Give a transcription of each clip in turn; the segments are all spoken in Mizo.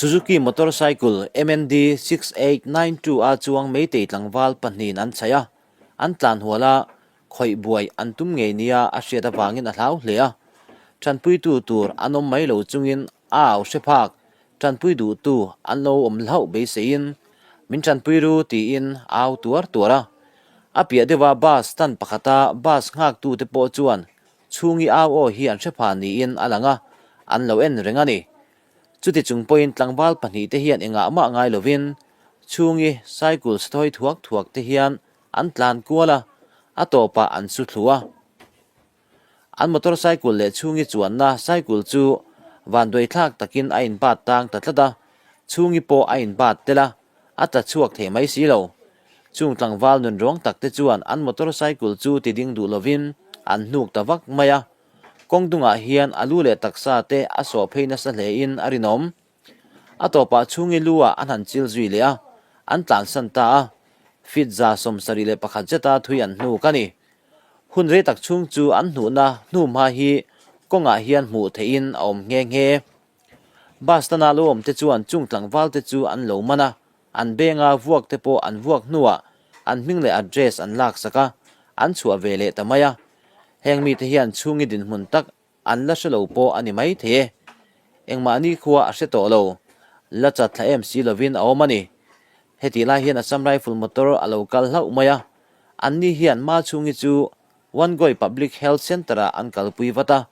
Suzuki motorcycle MND 6892 a chuang Meitei tlangval pahnihin an chhaih a, an tlan hual a, khawih buai an tum ngei nia a hriat avangin a hlau hle a. Tanpuitu tur an awm mai lo chungin a au hre phak, tanpui duhtu an lo awm hlauh beiseiin min tanpui ru tiin a au tuar tuar a. A piah deuha bus stand pakhata bus nghaktute pawh chuan chhungi au aw hi an hre pha niin a lang a, an lo en reng a ni. Chuti chung pawhin tlangval pahnihte hian engah mah ngai lovin chhungi cycle sathawi thuak thuak te hian an tlan kual a, a tawpah an su thlu a. An motorcycle leh chhungi chuanna cycle chu vanduaithlak takin a inbat tang ta tlat a, chhungi pawh a inbat tel a, a tla chhuak thei mai si lo. Chung tlangval nun ruang tak te chuan an motorcycle chu ti ding duh lovin an hnuk ta vak mai a. Kawng dungah hian a lu leh taksa te a sawh phei nasa hlein a rinawm. A tawpah chhungi lu ah an han chil zui leh a, an tlansan ta a. Feet 71 zeta thui an hnuk a ni. Hun rei tak chhung chu an hnuhna hnuhma hi kawngah hian hmuh theihin a awm nghe nghe. Bus tana lo awm te chuan chung tlangval te chu an lo man a, an benga vuak te pawh an vuak hnuah an hming leh address an laksak a, an chhuah ve leh ta mai a. Heng mite hian chhungi dinhmun tak An la hre lo pawh a ni mai thei e. Engmahni khua a hre tawh lo. La chat thla em si lovin a awm a ni. Hetih lai hian Assam Rifle motor a lo kal hlauh mai a. Anni hian Ma chhungi chu Wangoi Public Health Centre-ah an kalpui vat a.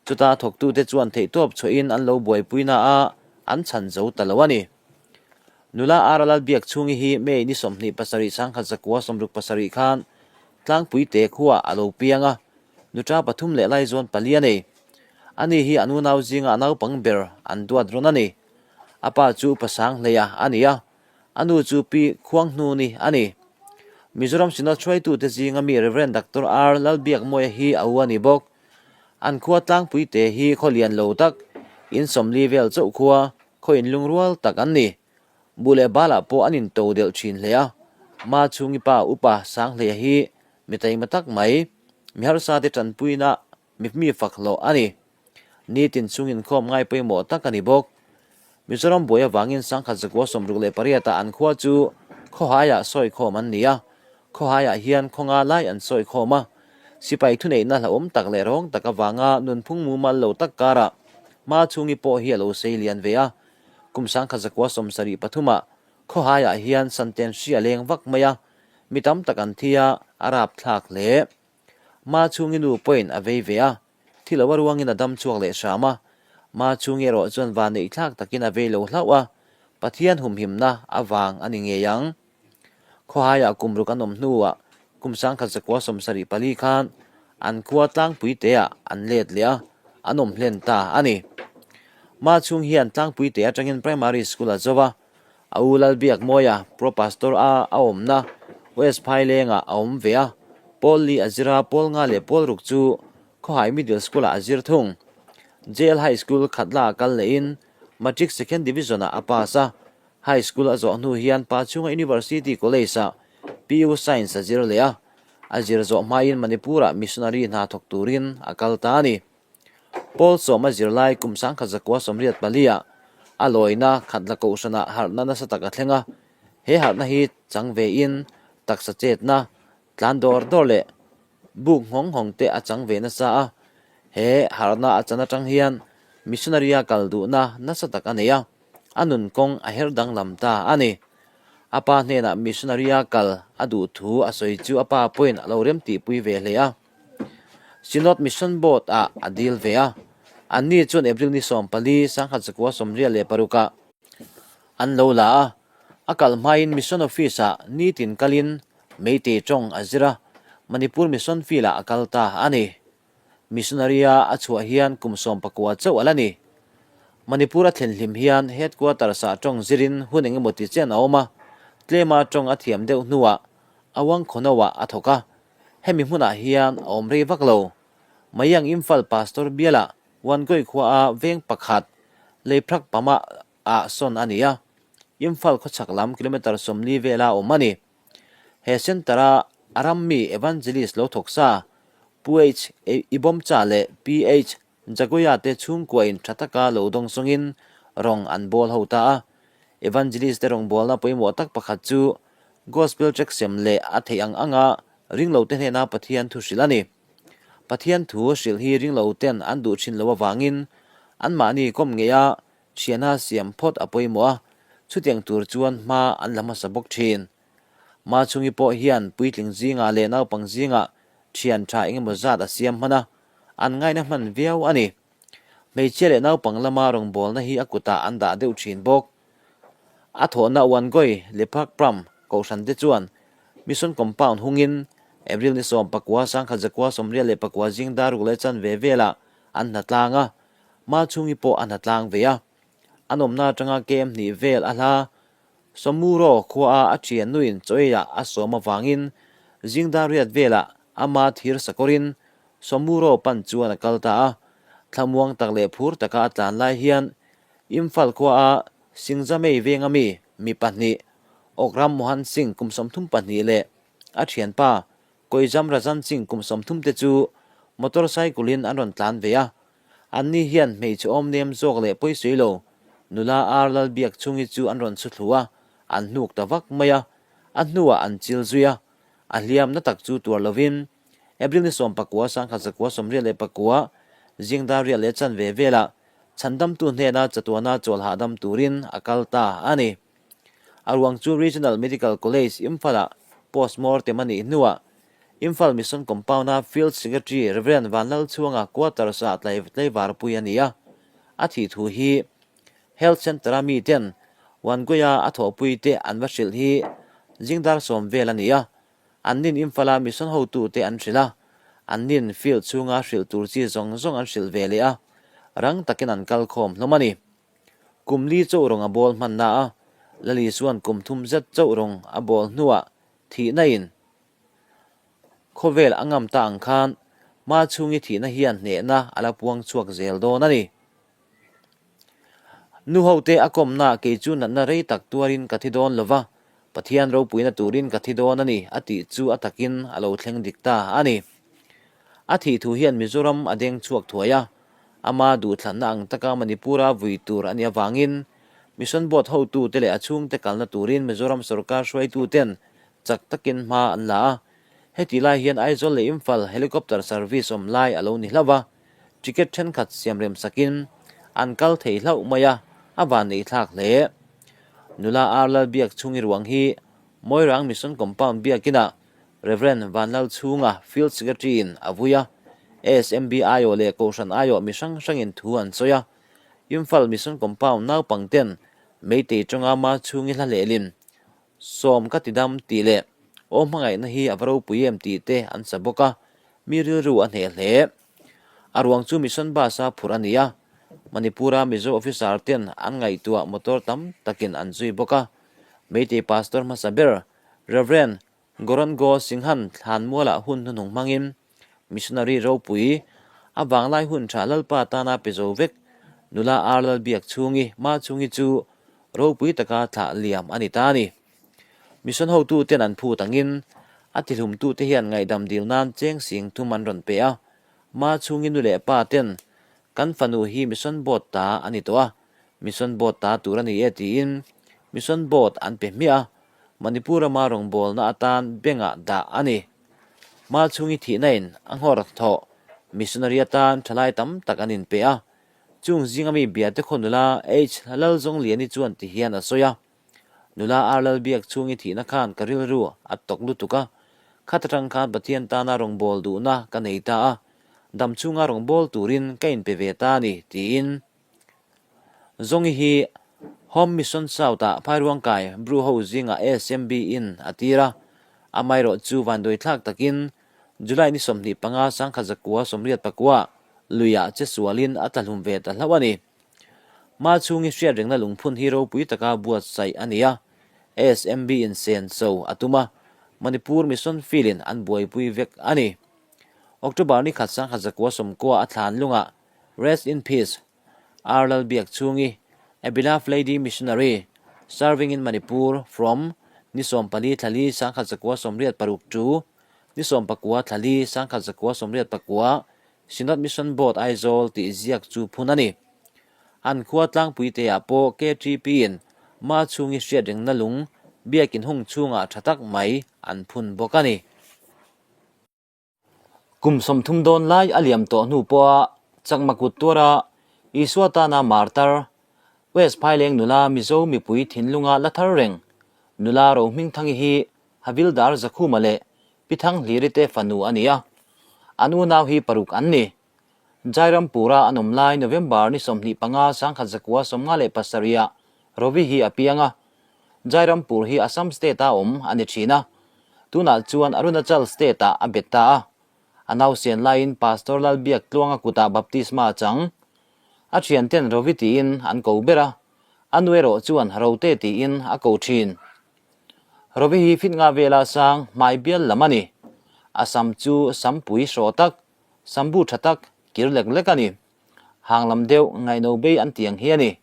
Chuta thawktute chuan theihtawp chhuahin an lo buaipui na a, an chhan zo ta lo a ni. Nula Ara Lalbiak chhungi hi May ni 27 1967 khan Tlangpuite khuaah a lo piang a. Nuṭa pathum leh laizawn pali a nei. Ani hi an unau zinga a naupang ber an duat rawn a ni. A pa chu Upa Sanghleia a ni a, a nu chu Pi Khuanghnuni a ni. Mizoram Synod hruaitute zinga mi Rev. Doctor R. Lalbiakmawia hi a u a ni bawk. An khua tlangpuite hi khaw lian lo tak, in 40 vel chauh khua, khaw inlungrual tak an ni. Buh leh balah pawh an into delh thin hle a, Ma chhungi pa Upa Sanghleia hi Mi taima tak mai, mi harsa te tanpuina mi mi fak hlawh a ni. Nitin chung inkhawm ngai pawimawh tak a ni bawk. Mizoram buai avangin 1968 ah an khua chu Khawhaiah sawikhawm an ni a, Khawhaiah hian khaw nga lai an sawikhawm a. Sipai thuneihna hlauhawm tak leh rawng tak avanga nunphung mumal lo tak karah hma chhungi pawh hi a lo sei lian ve a. Kum 1973 ah Khawhaiah hian Santen hri a leng vak mai a, mi tam tak an thi a, a rapthlak hle. Ma chhungi nu pawhin a vei ve a, thi lo a ruangin a dam chhuak leh hram a. Ma chhungi erawh chuan van neihthlak takin a vei lo hlauh a, Pathian humhimna avang a ni ngei ang. Khawhaiah kum ruk an awm hnuah kum 1974 khan an khua tlangpui teah an let leh a, an awm hlen ta a ni. Ma chhung hian tlangpui te atangin primary school a zo a, A u Lalbiakmawia, Pro Pastor a a awmna West Phailengah a awm ve a, Pawl li a zir a, Pawl nga leh Pawl ruk chu Khawhai Middle School-ah a zir thung. JL High School Khatla a kal lehin Matric Second Division-ah a pass a, High School a zawh hnu hian Pachhunga University College-ah PU Science a zir leh a, a zir zawh hmain Manipur-ah missionary hna thawk turin a kal ta a ni. Pawl sawma zirlai kum 1984 ah a lawina Khatla Kohhranah harhna nasa tak a thleng a, he harhna hi chang vein taksa chetna, tlan dawr dawr leh buk nghawng nghawng te a chang ve nasa a, he harhna a chan atang hian missionary a kal duhna nasa tak a nei a, a nun kawng a her danglam ta a ni. A pa hnenah missionary a kal a duh thu a sawi chu a pa pawhin a lo remtihpui ve hle a. Synod Mission Board ah a dil ve a, anni chuan April ni 14, 1986 ah an lo la a, a kal hmain Mission Office ah nitin kalin Meitei tawng a zir a, Manipur Mission Field ah a kal ta a ni. Missionary a a chhuah hian kum 19 chauh a la ni. Manipur a thlen hlim hian Headquarters ah tawng zirin hun engemaw ti chen a awm a, tlema tawng a thiam deuh hnuah Awang Khawno ah a thawk a, Hemi hmunah hian a awm rei vak lo. Mayang Imphal Pastor bialah Wangoi khuaa veng pakhat Leiphrak Pama ah sawn a ni a, Imphal khawchhak lam kilometre 40 vela awm a ni. He centre-a a ram mi Evangelist lo thawk sa Pu H. Ibomcha leh Pi H. Jagoya te chhungkuain tha taka lo dawng sawngin Rawng an bawl ho ta a. Evangelist te rawngbawlna pawimawh tak pakhat chu Gospel tract sem leh a theih ang anga ringlote hnena Pathian thu hrilh a ni. Pathian thu hrilh hi ringloten an duh thin loh avangin anmahni kawm ngeia thiana siam phawt a pawimawh a, chutiang tur chuan hma an la hmasa bawk thin. Machhungi pawh hian puitling zingah leh naupang zingah thian tha engemaw zat a siam hman a, an ngaina hman viau a ni. Hmeichhia leh naupang lama rawngbawlna hi a kutah an dah deuh thin bawk. A thawhna Wangoi Lephak Pram kohhran te chuan Mission Compound hungin April ni 14 sangkhat 1949 zing dar ruk leh chanve velah an hna tlang a, Machhungi pawh a hna tlang ve a. An awmna atanga kem hnih vel a hla Somuro khuaa a thian nuin chawiah a sawm avangin zing dar riat velah ama thir sakawrin Somuro pan chuan a kal ta a. Thlamuang tak leh phur taka a tlan lai hian Imphal khuaa Singjamei venga mi mi pahnih Okram Mohan Singh kum 32 leh a thianpa Koijam Rajan Singh kum 30 te chu motor cycle in an rawn tlan ve a. Anni hian hmeichhe awm nem zawk leh pawisawi lo nula Ar Lalbiak chhungi chu an rawn chhu thlu a, an hnuk ta vak mai a, a hnuah an chil zui a, a hliam na tak chu tuar lovin April ni 19 1989 zing dar riah leh chanve velah chhandamtu hnena chatuana chawl hahdam turin a kal ta a ni. A ruang chu Regional Medical College Imphal-ah post-mortem a nih hnuah Imphal Mission Compound-a Field Secretary Rev. Vanlalchhuanga quarters-ah tlaivarpui a ni a. A thih thu hi Health Centre-a miten Wangoia a thawhpuite an va hrilh hi zingdar sawm vel a ni a. An nin Imphal-a mission hotute an hrilh a, an nin field chhunga hrilh tur chi zawng zawng an hrilh ve leh a, rang takin an kal khawm hlawm a ni. Kum li chauh rawng a bawl hmanna a, Lali chuan kum thum zet chauh rawng a bawl hnuah thihna in khawvel a ngam ta ang khan hma chhungi thihna hian hnehna a la puang chhuak zel dawn a ni. Nu hote a kawmna kei chu natna rei tak tuarin ka thi dawn lo va, Pathian ropuina turin ka thi dawn a ni a tih chu a takin a lo thleng dik ta a ni. A thih thu hian Mizoram a deng chhuak thuai a, ama duhthlanna ang taka Manipura vui tur a nih avangin Mission Board hotute leh a chhungte kalna turin Mizoram sorkar hruaituten chak takin hma an la a. Hetih lai hian Aizawl leh Imphal helicopter service awm lai a lo ni hlauh a, ticket thenkhat siam rem sakin an kal thei hlauh mai a, a van neih thlak hle. Nula Ar Lalbiak chhungi ruang hi Moirang Mission Compound biakinah Rev. Vanlalchhunga Field Secretary in a vui a, ASMB aiawh leh Kohhran aiawh mi hrang hrangin thu an sawi a. Imphal Mission Compound naupangten Meitei tawnga ma chhungi hla lehlin Sawm ka ti dam tih leh aw hmangaihna hi a va ropui em tih te an sa bawk a, mi rilru a hneh hle. A ruang chu Mission Bus-a phurh a ni a, Manipur-a Mizo officer ten an ngaihtuah motor tam takin an zui bawk a. Meitei pastor hmasa ber Rev. Gorongo Singhan thlanmualah hun hnuhnung hmangin Missionary ropui a vanglai hun tha Lalpa tana pe zo vek nula Ar Lalbiak chhungi Ma chhungi chu ropui taka thlah liam a ni ta a ni. Mission hotu ten an phut angin a tihlumtute hian ngaihdam dil nan cheng sing thum an rawn pe a, Ma chhungi nu leh pa ten kan fanu hi Mission Board ta a ni tawh a, Mission Board ta tur a ni e tiin Mission Board an pe hmiah a, Manipur rama rawngbawlna atan bengah dah a ni. Malchhungi thihna in a nghawr thawh missionary atan thalai tam tak an inpe a. Chung zinga mi biate khaw nula H Lalzawngliani chuan ti hian a sawi a, Nula R Lalbiak chhungi thihna khan ka rilru a tawk lutuk a, khat atang khan Pathian tana rawngbâwl duhna ka nei ta a, dam chhunga rawngbâwl turin ka inpe ve ta a ni, tiin. Zawngi hi Home Mission South-ah Phairuangkai Bru ho zingah ASMB in a tir a, amaherawh chu vanduaithlak takin July ni 25 1989 luiah che sualin a tlahlum ve ta hlauh a ni. Hma chhungi hriat rengna lungphun hi ropui taka buatsaih a ni a, ASMB in senso a tum a, Manipur Mission Field in an buaipui vek a ni. October ni khat 1990 a thlan lungah Rest in Peace, R. Lalbiak Chhungi, a beloved lady missionary, serving in Manipur from ni 14 thla li 1986 to ni 19 thla li 1989, Synod Mission Board Aizawl tih ziak chu phun a ni. An khua tlangpuiteah pawh KTP-in Ma chhungi hriat rengna lung biakin hung chhungah tha tak mai an phun bawk a ni. Kum 30 dawn lai a liam tawh hnu pawha Chakma kut tuara Isua tana martar, West Phaileng nula Mizo mipui thinlunga la thar reng nula Rohmingthangi hi Havildar Zakhuma leh Pi Thanghliri te fanu a ni a, an unau hi paruk an ni. Jairampura an awm lai November ni 25 1957 ah Rovi hi a piang a, Jairampur hi Assam state a awm a ni thin a, tunah chuan Arunachal state ah a bet ta a. A nausen laiin Pastor Lalbiak Tluanga kutah baptisma a chang. A thianten Rovi tiin an ko ber a, a nu erawh chuan Rote tiin a ko thin. Rovi hi fit nga vela sang hmai bial lam a ni. A sam chu sampui hraw tak Sambu tha tak kir lek lek a ni. Hang lam deuh ngaihno bei an ti ang hi a ni.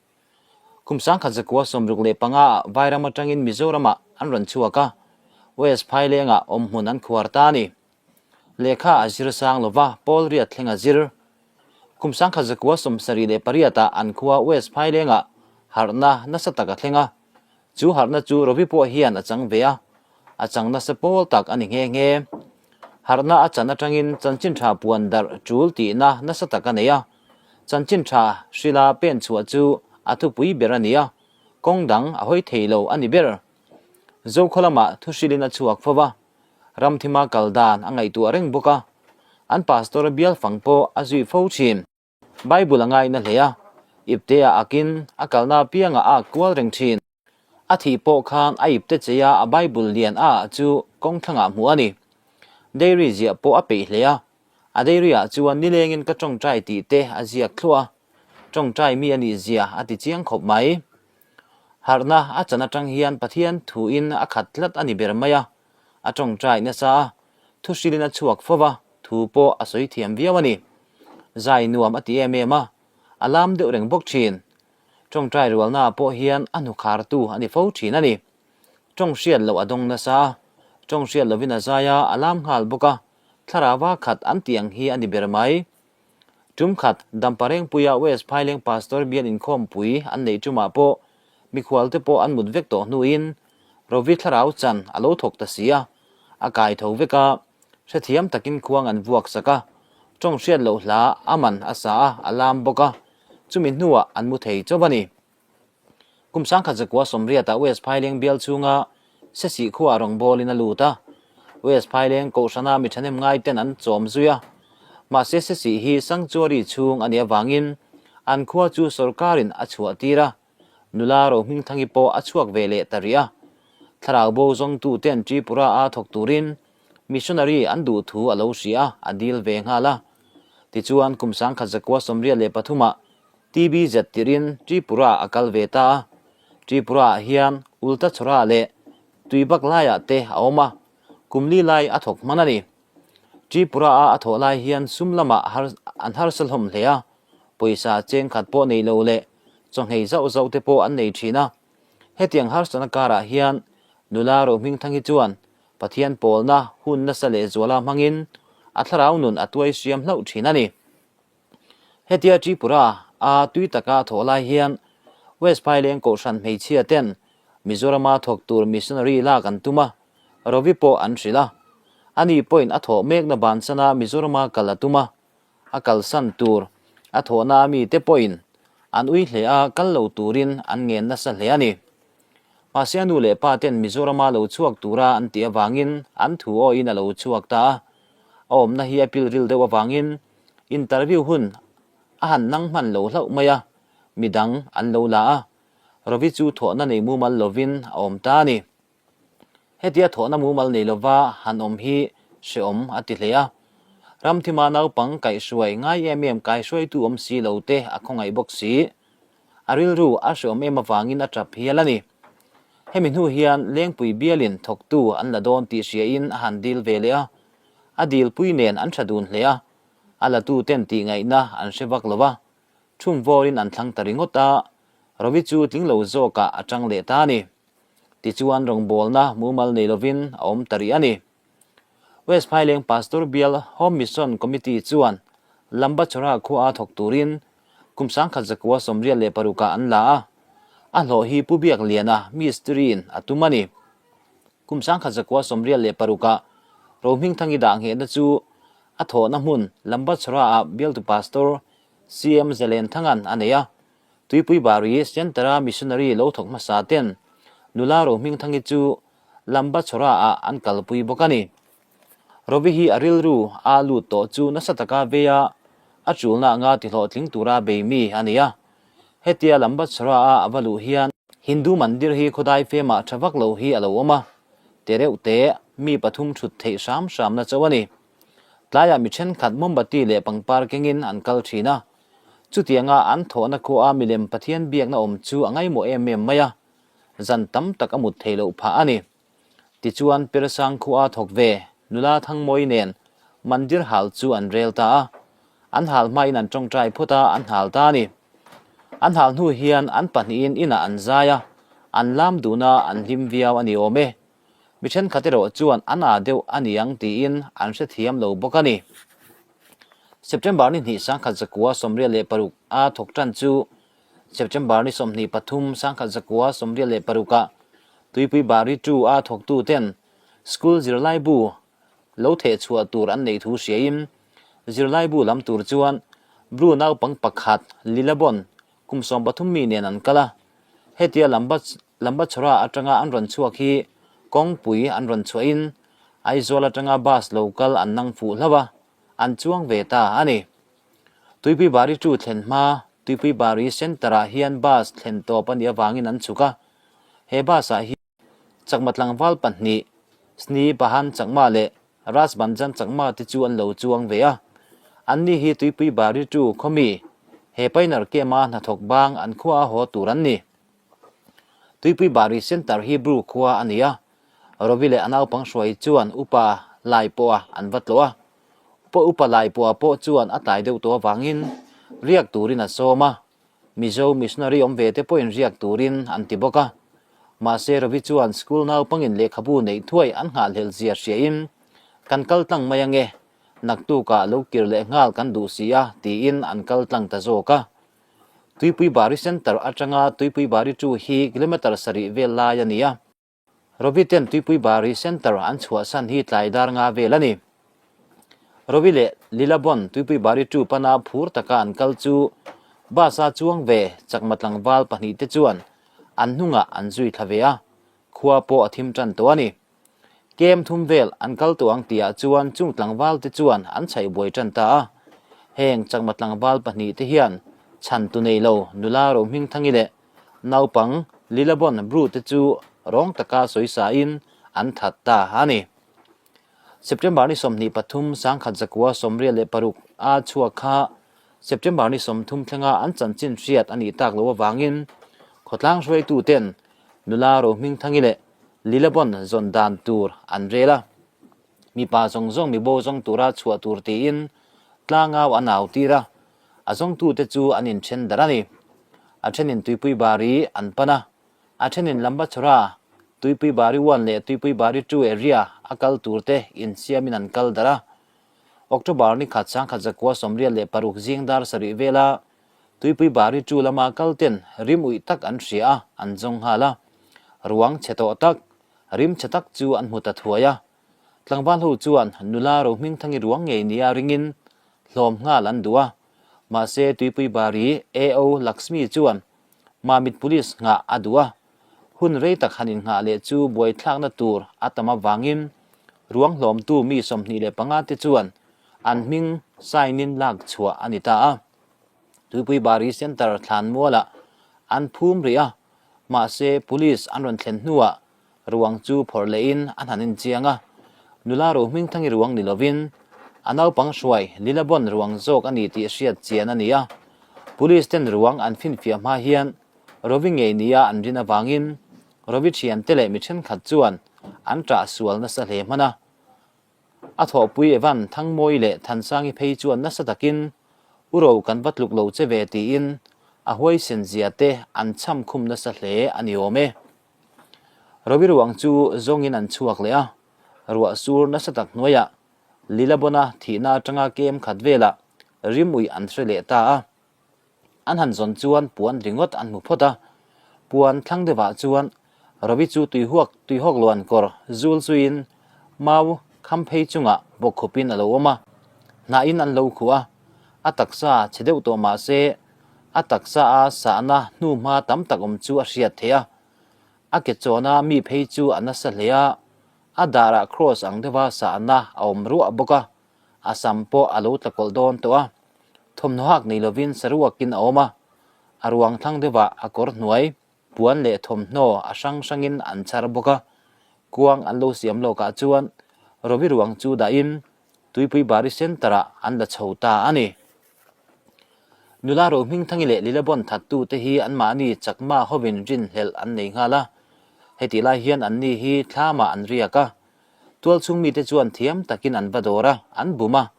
Kum 1965 ah Vairam atangin Mizoramah an rawn chhuak a, West Phailengah awmhmun an khuar ta a ni. Lehkha a zir sang lova Paul Riat thleng a zir. Kum 1978 ah an khua West Phailengah harhna nasa tak a thleng a, Chu harhna chu Rovi pawh hian a chang ve a, a chang nasa pawl tak a ni nghe nghe. Harhna a chan atangin chanchin tha puan darh tul tihna nasa tak a nei a, chanchin tha hrila pen chhuah chu a thupui ber a ni a, kawng dang a hawi thei lo a ni ber. Zokhaw lamah thu hrilin a chhuak fo va, Ramthima kal dan a ngaihtuah reng bawk a, an pastor bial fang pawh a zui fo thin. Bible a ngaina hle a, ipte a akin a kalna apiangah a ak kual reng thin. A thih pawh khan a ipte cheia a Bible lian a ah chu kawng thlangah hmuh a ni. Dairy ziah pawh a peih hle a, a dairy ah chuan nilengin ka tawngtai tih te a ziak thluah a, tawngtai mi a nih zia a ti chiang khawp mai. Harhna a chan atang hian Pathian thuin a khat tlat a ni ber mai a, a tawngtai nasa a, thu hrilin a chhuak fo va, thu pawh a sawi thiam viau a ni. Zai nuam a ti em em a, a lam deuh reng bawk thin. Tawngtai rualnaah pawh hian a hnukhartu a ni fo thin a ni. Tawng hriat loh a dawng nasa a, tawng hriat lovin a zai a, a lam nghal bawk a, thlarauva khat an tih ang hi a ni ber mai. Tum khat, Dampa Rengpuia West Phaileng Pastor bian inkhawmpui an neih tumah pawh mikhualte pawh an mut vek tawh hnuin Rovi thlarau chan a lo thawk ta si a, a kai tho vek a, hrethiam takin khuang an vuak sak a, tawng hriat loh hla a man a sa a, a lam bawk a, chumi hnuah an mu thei chauh a ni. Kum 1980 ah West Phaileng bial chhunga Sesih khuaah rawngbawlin a lut a, West Phaileng kohhrana mi thahnem ngaiten an chawm zui a, mahse Sesih hi sanctuary chhung a nih avangin an khua chu sorkarin a chhuah tir a, nula Rohmingthangi pawh a chhuak ve leh ta rih a. Thlarau bo zawngtuten Tripura a thawk turin missionary an duh thu a lo hria a, a dil ve nghal a. Tichuan kum 1983 ah TBZ tirhin Tripura a kal ve ta a, Tripura ah hian Ulta Chhawra leh Tuibak laiah te a awm a, kum li lai a thawk hman a ni. Tripura a a thawh lai hian sum lamah an harsa hlawm hle a, pawisa cheng khat pawh nei lo leh chawnghei zauh zauh te pawh an nei thin a. Hetiang harsatna karah hian nula Rohmingthang hi chuan Pathian pawlna hun nasa lehzuala hmangin a thlarau nun a tuai hriam hlauh thin a ni. Hetia Tripura a tui taka a thawh lai hian West Phaileng Kohhran hmeichhia ten Mizorama thawk tur missionary lak an tum a, Rovi pawh an hrilh a. Ani pawhin a thawh mekna bansana Mizorama kal a tum a, a kalsan tur a thawhna a mite pawhin an ui hle a, kal lo turin an ngen nasa hle a ni. Mahse a nu leh pa ten Mizorama lo chhuak tura an tih avangin an thu awhin a lo chhuak ta a, a awmna hi a pilril deuh avangin Interview hun a han nang hman lo hlauh mai a, midang an lo la a, Rovi chu thawhna nei mumal lovin a awm ta a ni. Hetia thawhna mumal nei lova han awm hi hreawm a ti hle a, Ramthima naupang kaihhruai ngai em em kaihhruaitu awm si lo te a khawngaih bawk si. A rilru a hreawm em avangin a tap hial a ni. Hemi hnu hian Lengpui bialin thawktu an la dawn tih hriain a han dil ve leh a, A dilpui nen an tha dun hle a, a latu ten tih ngaihna an hre vak lo va, thum vawrin an thlang ta ringawt a, Rovi chu tling lo zawkah a tang leh ta a ni. Tichuan rawngbawlna mumal nei lovin a awm ta rih a ni. West Phaileng Pastor Bial Home Mission Committee chuan Lambachhara khua a thawk turin. Kum 1946 ah an la a, a hlawh hi Pu Biakliana mistiri-in a tum a ni. Kum 1996 ah Rohmingthangi dah nghehna chu a thawhna hmun Lambachhara-ah bialtu Pastor CM Zelenthanga'n a nei a, Tuipui Bari Centre-a missionary lo thawk hmasa ten nula Rohmingthangi chu Lambachhara-ah an kalpui bawk a ni. Rovi hi a rilru a lut tawh chu nasa taka vei a, a chulna anga tihlawhtling tura bei mi a ni a. Hetia Lambachhara-a a va luh hian Hindu mandir hi khawdai femah tha vak lo hi a lo awm a, te reuh te mi pathum thut theih hram hramna chauh a ni. Tlaiah mi thenkhat mombati leh pangpar kengin an kal thin a, chutianga an thawhna khua a milem Pathian biakna awm chu a ngaimawh em em mai a, zan tam tak a mut theih loh phah a ni. Tichuan Persang khua thawk ve nula Thangmawi nen mandir hal chu an rel ta a, an hal hmain an tawngtai phawt a, an hal ta a ni. An hal hnu hian an pahnihin inah an zai a, an lam dun a, an hlim viau a ni awm e. Mi thenkhat erawh chuan an â deuh a ni ang tiin an hrethiam lo bawk a ni. September ni hnih 1986 a thawk tan chu September ni 23 1986 ah Tuipui Bari 2 a thawktu ten school zirlaibu lo theh chhuah tur an neih thu hriain zirlaibu lam tur chuan Bru naupang pakhat Lilabon kum 13 mi nen an kal a. Hetia Lambachhara atanga an rawn chhuak hi kawngpui an rawn chhuahin Aizawl atanga bus lo kal an nang fuh hlauh a, an chuang ve ta a ni. Tuipui Bari 2 thlen hma Tuipui Bari Centre-ah hian bus thlen tawp a nih avangin an chhuk a. He bus-ah hian Chakma tlangval pahnih, Sni Bahan Chakma leh Raj Banjan Chakma te chu an lo chuang ve a. Anni hi Tuipui Bari 2 khaw mi, he Pioneer Camp-a hnathawk bang an khua a haw tur an ni. Tuipui Bari Centre hi Bru khua a ni a. Rovi leh a naupang hruai chuan Upa Lai pawha an va tlawh a. Upa Upa Lai pawha pawh chuan a tlai deuh tawh avangin riak turin a sawm a, Mizo missionary awm ve te pawhin riak turin an ti bawk a. Mahse Rovi chuan school naupangin lehkhabu neih thuai an nghahhlelh zia hriain, Kan kal tlang mai ange, naktukah lo kir leh nghal kan duh si a, tiin an kal tlang ta zawk a. Tuipui Bari Centre atanga Tuipui Bari 2 hi kilometre sarih vel lai a ni a. Rovi ten Tuipui Bari Centre an chhuahsan hi tlai dar nga vel a ni. Rovi leh Lilabon Tuipui Bari 2 pana phur taka an kal chu bus a chuang ve chakma tlangval pahnih te chuan an hnungah an zui thla ve a, khua pawh a thim tan tawh a ni. Kem thum vel an kal tawh ang tihah chuan chung tlangval te chuan an chhaih buai tan ta a. Heng chakma tlangval pahnih te hian chhan tu nei lo nula Rohmingthangi leh Naupang Lilabon Bru te chu rawng taka sawisain an that ta a ni. September ni 23 1996 a chhuak kha September ni 30 thlenga an chanchin hriat a nih tak loh avangin khawtlang hruaitu ten nula Rohmingthangi leh Lilabon zawn dan tur an rel a. Mipa zawng zawng mibo zawng tura chhuah tur tiin tlangau an au tir a. A zawngtute chu an inthen darh a ni. A thenin Tuipui Bari an pan a, a thenin Lambachhara, Tuipui Bari 1 leh Tuipui Bari 2 area a kal turte insiamin an kal darh a. October ni khat 1996 zing dar sarih vela Tuipui Bari 2 lama kal ten rim uih tak an hria a, an zawng nghal a. Ruang chhe tawh tak, rim chhe tak chu an hmu ta thuai a. Tlangval ho chuan nula Rohmingthangi ruang ngei nia ringin hlawm nghal an duh a, mahse Tuipui Bari AO Laxmi chuan Mamit Police nghah a duh a, hun rei tak han innghah leh chu buaithlakna tur a tam avangin ruang hlawmtu mi 25 te chuan an hming sign in lak chhuah a ni ta a. Tuipui Bari Centre thlanmualah an phum rih a, mahse Police an rawn thlen hnuah Ruang chu phawrh lehin a hnan inchiang a, nula Rohmingthangi ruang ni lovin a naupang hruai Lilabon ruang zawk a ni tih hriat chian a ni a. Police ten ruang an finfiah hma hian Rovi ngei nia an rin avangin Rovi thiante leh mi thenkhat chuan an ṭah sual nasa hle hman a. A thawhpui Evan Thangmawi leh Thansangi phei chuan nasa takin U Ro kan va tluk lo che ve tiin a huaisen zia te an cham khum nasa hle a ni awm e. Rovi ruang chu zawngin an chhuak leh a, ruah sur nasa tak hnuaiah Lilabona thihna atanga kem khat velah rim uih an hre leh ta a. An han zawn chuan puan ringawt an hmu phawt a, puan thlang deuhah chuan Rovi chu tuihuak tuihawk luan kawr zul zuiin mau kham phei chungah bawkkhupin a lo awm a, hnahin an lo khuh a, a taksa chhe deuh tawh mah se a taksa a sahna hnuhma tam tak awm chu a hriat theih a, a ke chawna mi phei chu a nasa hle a, a darah cross ang deuha sahna a awm ruah bawk a, a sam pawh a lo tla kawlh dawn tawh a, thawmhnaw hak nei lovin saruakin a awm a, a ruang thlang deuhah a kawr hnuai. Puan leh thawmhnaw a hrang hrangin an chhar bawk a, kuang an lo siam lawkah chuan Rovi ruang chu dahin Tuipui Bari Centre-ah an la chho ta a ni. Nula Rohmingthangi leh Lilabon thattute hi anmahni chakma hovin rinhlelh an nei nghal a, hetih lai hian anni hi thlamah an riak a, tualchhung mite chuan thiam takin an va dawr a, an bum a,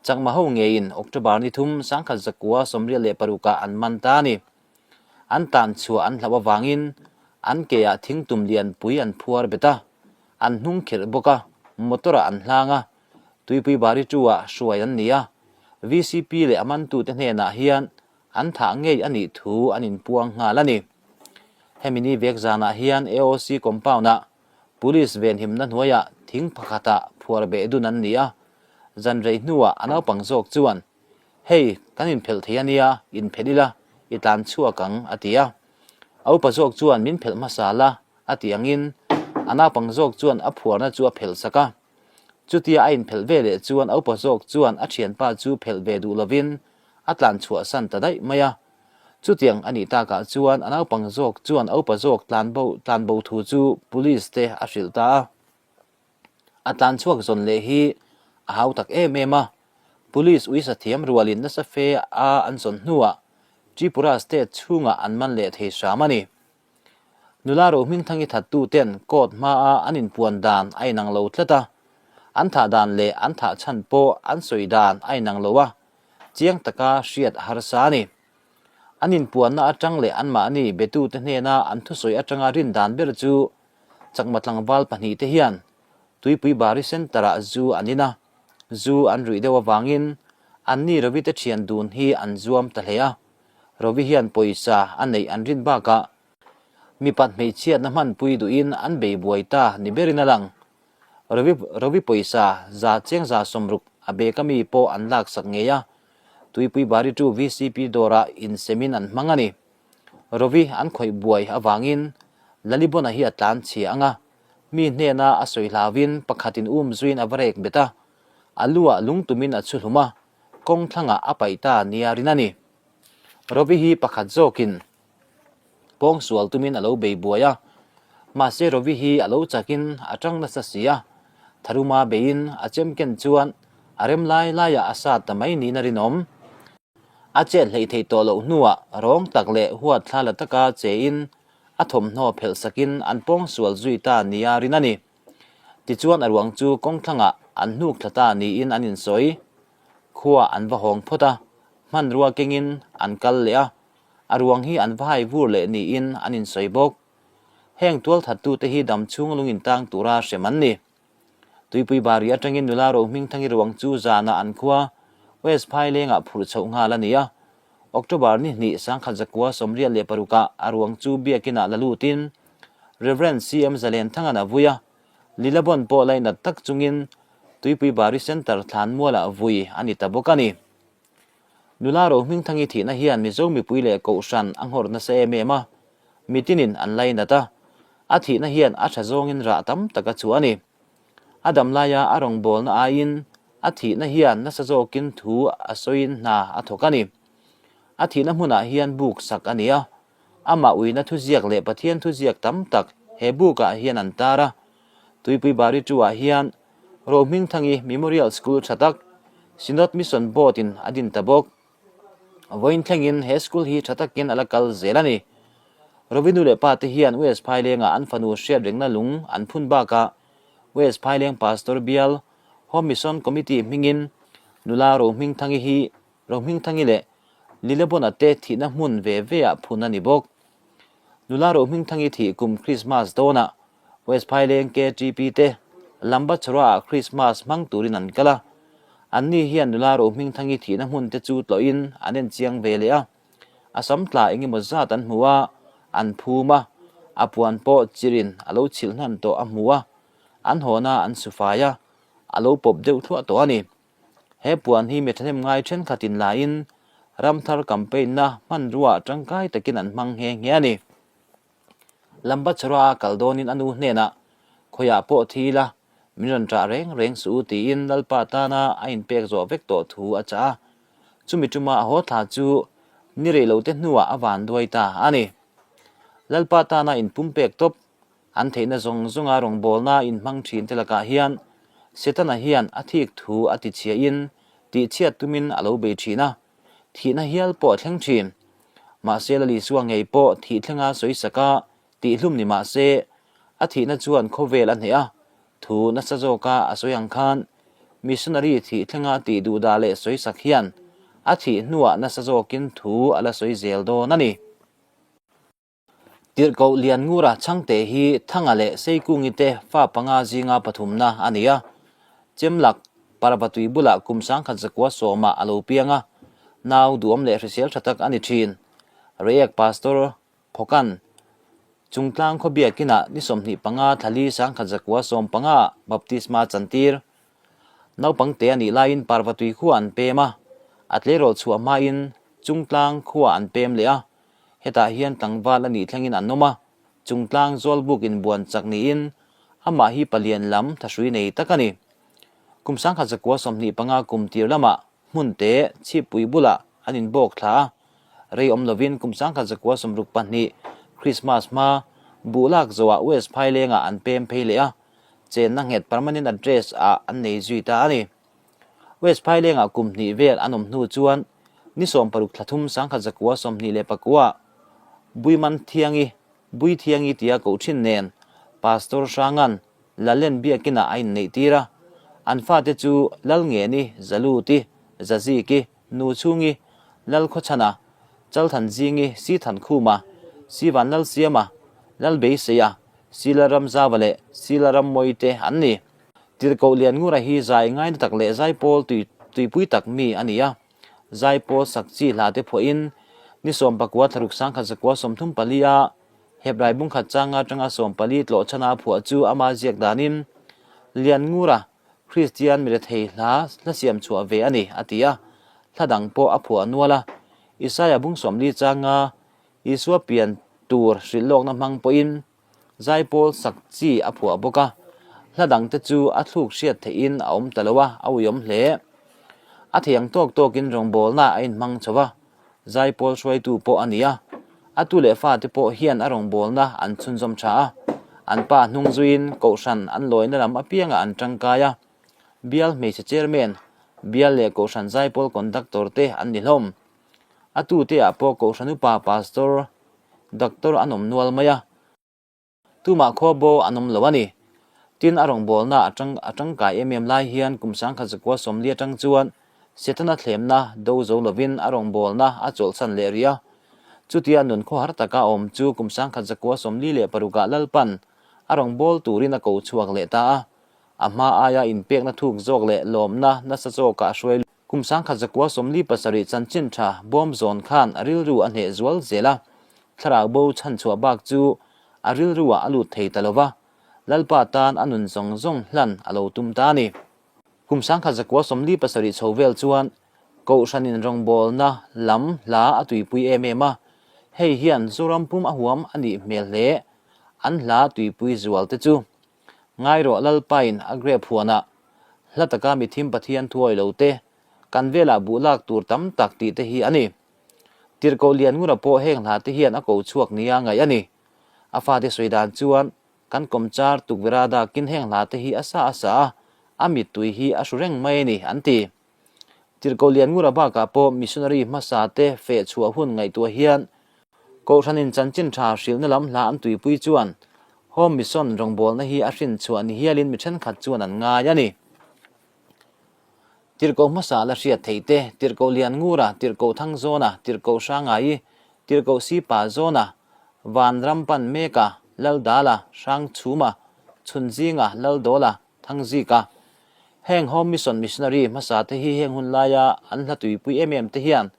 chakma ho ngeiin October ni thum sangkhat zakua 86ah an man ta a ni. An tan chhuah an hlauh avangin an keah thingtum lianpui an phuar bet a, an hnung khirh bawk a, motor-ah an hlang a, Tuipui Bari Tu-ah hruai an ni a, VCP leh a mantute hnenah hian an thah ngei a nih thu an inpuang nghal a ni. Hemi ni vek zanah hian AOC compound-ah Police venhimna hnuaiah thing pakhatah phuar beh dun an ni a, zan rei hnuah a naupang zawk chuan Hei, kan inphelh thei a nia, inphelh ila, i tlan chhuak ang, a ti a. A upa zawk chuan min phelh hmasa la, a ti angin a naupang zawk chuan a phuarna chu a phelh sak a. Chutia a inphelh ve leh chuan a upa zawk chuan a thianpa chu phelh ve duh lovin a tlan chhuahsan ta daih mai a. Chutiang a nih takah chuan a naupang zawk chuan a upa zawk tlanbo tlanbo thu chu police te a hrilh ta a. A tlan chhuak zawn leh hi a hau tak em em a, Police uisa thiam rualin nasa fe a an zawn hnuah Tripura state chhungah an man leh thei hram a ni. Nula Rohmingthangi thattu ten court hmaa an inpuan dan a inang lo tlat a, an thah dan leh an thah chhan pawh an sawi dan a inang lo a, chiang taka hriat a harsa a ni. An inpuanna atang leh anmahni betute hnena an thusawi atanga rin dan ber chu Chakma tlangval pahnihte hian Tuipui Bari Centre-ah zu an in a, zu an ruih deuh avangin anni Rovi te thian dun hi an zuam ta hle a. Rovi hian pawisa a neih an rin bakah mipat hmeichhiatna hmanpui duhin an bei buai ta ni berin a lang. Rovi Rovi pawisa za cheng 160 a bag ami pawh an laksak ngei a, Tuipui Bari chu VCP dawrah insemin an hmang a ni. Rovi an khawih buai avangin Lalibona hi a tlan chhia ang a, mi hnena a sawi hlauvin pakhatin um zuiin a va rek bet a, a luah lung tumin a chhu hlum a, kawng thlangah a paih ta nia rin a ni. Rovi hi pakhat zawkin pawng sual tumin a lo bei buai a, mahse Rovi hi a lo chakin a tang nasa si a, tharuma beiin a chem ken chuan a rem lai laiah a sat ta mai niin a rinawm. A chet hleih theih tawh loh hnuah rawng tak leh huat thla la taka chein a thawmhnaw phelh sakin an pawng sual zui ta nia rin a ni. Tichuan a ruang chu kawng thlangah an hnuk thla ta niin an insawi. Khua an va hawng phawt a, hmanrua kengin an kal leh a, a ruang hi an va hai vur leh niin an insawi bawk. Heng tualthattute hi damchhung lungin tang tura hrem an ni. Tuipui Bari atangin nula Rohmingthangi ruang chu zanah an khua West Phailengah phurh chhoh nghal a ni a. October ni hnih 1986 ah a ruang chu biakinah la lutin Rev. CM Zalenthanga'n a vui a, Lilabon pawh lainat tak chungin Tuipui Bari Centre thlanmualah vui a ni ta bawk a ni. Nula Rohmingthangi thihna hian Mizo mipui leh Kohhran a nghawr nasa em em a, mitinin an lainat a, a thihna hian a tha zawngin rah tam tak a chhuah a ni. A dam laia a rawngbawlna aiin a thihna hian nasa zawkin thu a sawiin hna a thawk a ni. A thihna hmunah hian buk sak a ni a, amah uina thuziak leh Pathian thuziak tam tak he bukah hian an tar a. Tuipui Bari Chu-ah hian Rohmingthangi Memorial School tha tak Synod Mission Board-in a din ta bawk. Vawiin thlengin he school hi tha takin a la kal zel a ni. Rovi nu leh pa te hian West Phailengah an fanu hriat rengna lung an phun bakah West Phaileng Pastor Bial Home Mission Committee hmingin nula Rohmingthangi hi Rohmingthangi leh Lilabona te thihna hmun ve veah phun a ni bawk. Nula Rohmingthangi thih kum Krismas dawnah West Phaileng KTP te Lambachhara-ah Krismas hmang turin an kal a. Anni hian nula Rohmingthangi thihna hmun te chu tlawhin an en chiang ve leh a. A sam tla eng emaw zat an hmu a, an phum a, a puan pawh chirin a lo chhilh hnan tawh a hmu a, an hawna an su fai a, a lo pawp deuh thluah tawh a ni. He puan hi mi thahnem ngai thenkhatin lain Ramthar campaign-na hmanrua tangkai takin an hmang nghe nghe a ni. Lambachhara a kal dawnin a nu hnenah, Khawiah pawh thi ila, min rawn ṭah reng reng suh u tiin Lalpa tana a inpek zawh vek tawh thu a chah a. Chumi ṭuma a haw thla chu ni rei lote hnuah a van duai ta a ni. Lalpa tana inpumpek tawp, an theihna zawng zawnga rawngbawlna inhmang ṭhin te lakah hian Setana hian a thik thu a tichhiahin tihchhiat tumin a lo bei ṭhin a. Thihna hial pawh a thleng thin. Mahse Lalisua ngei pawh thih thlenga sawisak a tihhlum ni mah se, a thihna chuan khawvel a hneh a, thu nasa zawka a sawi ang khan missionary thih thlenga tih duhdah leh sawisak hian a thih hnuah nasa zawkin thu a la sawi zel dawn a ni. Tirhkoh Lianngura Chhangte hi Thanga leh Seikungi te fa panga zinga pathumna a ni a. Chemlak, Parvatui bulah kum 1900 sawmah a lo piang a, nau duhawm leh hrisel tha tak a ni thin. Reiek Pastor Phawkan, Chungtlang khaw biakinah ni 25 thlali 1915 ah baptisma chantir. Naupangte a nih laiin Parvatui khua an pem a, a tleirawl chhuah hmain Chungtlang khua an pem leh a, Hetah hian tlangval a nih thlengin an awm a, chungtlang zawlbuk inbuan chak niin amah hi palian lam thahrui nei tak a ni. Kum 1925 kum tir lamah hmun te chhippui bulah an inbawk thla a, rei awm lovin kum 1962 Christmas hma buh lak zawhah West Phailengah an pem phei leh a, chenna nghet permanent address ah an nei zui ta a ni. West Phailengah kum hnih vel an awm hnu chuan ni 60 thla thum 1929 Buiman Thiangi, Bui Thiangi tia koh thin nen Pastor Hrangan Lalen biakinah a inneih tir a. An fate chu Lalngeni, Zaluti, Zaziki, Nuchhungi, Lalkhawchhana, Chalthanzingi, Sithankhuma, Sivanlalsiama, Lalbeiseia, Silaramzava leh Silarammawi te an ni. Tirhkoh Lianngura hi zai ngaina tak leh zaipawl tui tuipui tak mi a ni a. Zaipawl sak chi hla te phuahin ni 19 thlaruk 1934 a Hebrai bungkhat changa atanga 14 tlawh chhana a phuah chu ama ziak danin Lianngura Kristian mirethei hla hla siam chhuah ve a ni a ti a, hla dang pawh a phuah nual a. Isaia bung 40 changa Isua pian tur hrilh lawkna hmang pawhin Zaipawl sak chi a phuah bawk a, hla dangte chu a thluk hriat theihin a awm ta lo a, a uiawm hle. A thei ang tawk tawkin rawngbawlna a inhmang chho va, zaipawl hruaitu pawh a ni a. A tu leh fate pawh hian a rawngbawlna an chhunzawm tha a, an pa hnung zuiin kohhran an lawina lam apiangah an tangkai a. Bial hmeichhe chairman, bial leh kohhran zaipawl conductor te an ni hlawm. A tute-ah pawh kohhran upa pastor, Doctor an awm nual mai a, tumah khua bo an awm lo a ni. Tin, a rawngbawlna atang a tangkai em em lai hian kum 1940 atang chuan Setana thlemna do zo lovin a rawngbawlna a chawlhsan leh rih a. Chutia nun khawhar taka awm chu kum 1946 ah Lalpan a rawngbâwl turin a ko chhuak leh ta a. A hma aia inpekna thuk zawk leh lawmna nasa zawkah a hruai Kum 1947 chanchin tha bawm zawn khan a rilru a hneh zual zel a, thlarau bo chhanchhuah bak chu a rilruah a lut thei ta lo va, Lalpa tan a nun zawng zawng hlan a lo tum ta a ni. Kum 1947 chho vel chuan Kohhranin rawngbawlna lam hla a tuipui em em a, hei hian Zoram pum a huam a nih hmel hle, an hla tuipui zual te chu. Ngai rawh Lalpain a grape huanah hla taka mithim Pathian thuawi lo te, kan velah buh lak tur tam tak tih te hi a ni. Tirhkoh Lianngura pawh heng hla te hian a ko chhuak nia ngaih a ni. A fate sawi dan chuan kan kawmchar tukverha dakin heng hla te hi a sa a sa a, a mittui hi a hru reng mai a ni, an ti. Tirhkoh Lianngura bakah pawh missionary hmasa te feh chhuah hun ngaihtuah hian Kohhranin chanchin tha hrilhna lam hla an tuipui chuan Home Mission rawngbawlna hi a hrin chhuah ni hialin mi thenkhat chuan an ngai a ni. Tirhkoh hmasa la hriat theih te, Tirhkoh Lianngura, Tirhkoh Thangzawna, Tirhkoh Hrangai, Tirhkoh Sipa Zawna, Vanram pan Meka, Laldala, Hrangchhuma, Chhunzinga, Laldawla, Thangzika. Heng Home Mission Missionary hmasa te hi heng hun laia an hla tuipui em em te hian.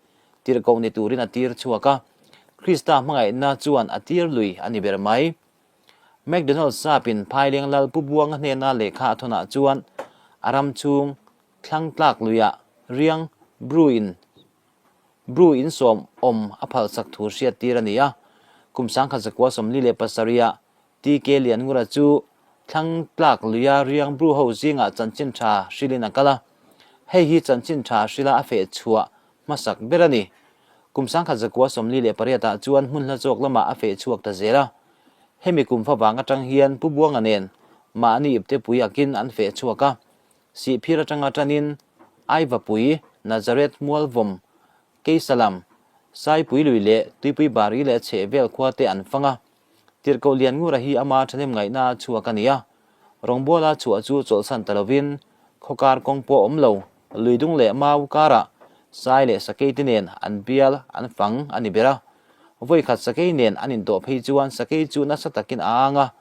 Tirhkoh ni turin a tir chhuak a, Krista hmangaihna chuan a tir lui a ni ber mai. McDonald Sap-in Phaileng Lal Pu Buanga hnena lehkha a thawnah chuan a ram chhung thlang tlak luiah riang Bru in Bru in sawm awm a phalsak thu hriattir a ni a. Kum 1947 ah TK Lianngura chu thlang tlak luia riang Bru ho zingah chanchin tha hrilhin a kal a. Hei hi chanchin tha hrila a feh chhuah hmasak ber a ni. Kum 1948 ah chuan hmun hla zawk lamah a feh chhuak ta zel a. Hemi kum favang atang hian Pu Buanga nen mahni iptepui akin an feh chhuak a. Sihphir atanga tanin Aivapui, Nazareth Mualvawm, Keisalam, Saipui lui leh Tuipui Bari leh chhehvel khua te an fang a. Tirhkoh Lianngura hi ama thahnem ngaihna a chhuak a ni a. Rawngbawla chhuah chu chawlhsan ta lovin khawkar kawng pawh awm lo, luidung leh mau karah sai leh sakei te nen an bial an fang a ni ber a. Vawikhat sakei nen an intawh phei chuan sakei chu nasa takin a ang a.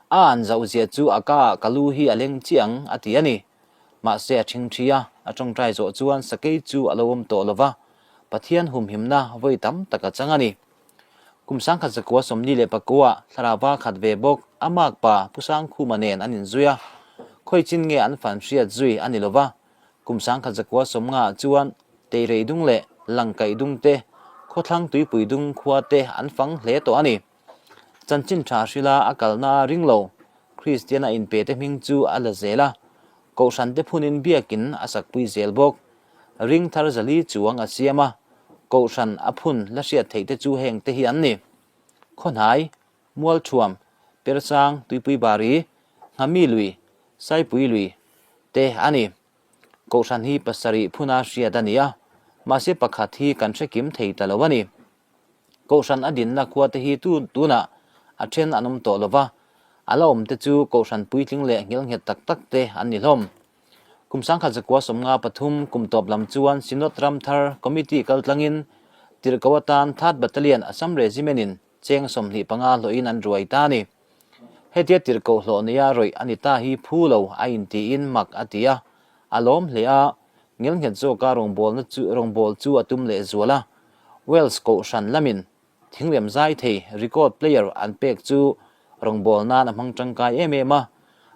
A an zauh zia chu a ka ah ka lu hi a leng chiah ang a ti a ni. Mahse a ṭhing ṭhi a, a ṭawngṭai zawh chuan sakei chu a lo awm tawh lova, Pathian humhimna vawi tam tak a chang a ni. Kum 1949 thlarauva khat ve bawk a mak pa Pu Sangkhuma nen an inzui a, khawi chin nge an fan hriat zui a ni lova, kum 1950 chuan Teirei dung leh Langkaih dung te, Khawthlang Tuipui dung khua te an fang hle tawh a ni. Chanchin tha hrila a kalna a ring lo, Kristian a inpe te hming chu a la zel a, Kohhran te phunin biakin a sakpui zel bawk. Ring thar zali chuang a siam a, Kohhran a phun la hriat theih te chu heng te hi an ni. Khawhnai, Mualthuam, Persang, Tuipui Bari, Nghami lui, Saipui lui te a ni. Kohhran hi pasarih phuna hriat a ni a, mahse pakhat hi kan hre kim thei ta lo a ni. Kohhran a dinna khua te hi tu tunah a then an awm tawh lo va, a la awm te chu Kohhran puitling leh nghilnghet tak tak te an ni hlawm. Kum 1953 kum tawp lam chuan Synod Ramthar Committee kaltlangin Tirhkoh atan Third Battalion Assam Regiment in cheng 25 hlawhin an ruai ta a ni. Hetia tirhkoh hlawh neia rawih a ni ta hi phu lo a intiin mak a ti a, a lawm hle a, ngelnghet zawka rawngbawlna chu rawngbâwl chu a tum leh zual a. Wales kohhran lamin thingrem zai thei record player an pek chu rawngbâwl nan a hmang tangkai em em a,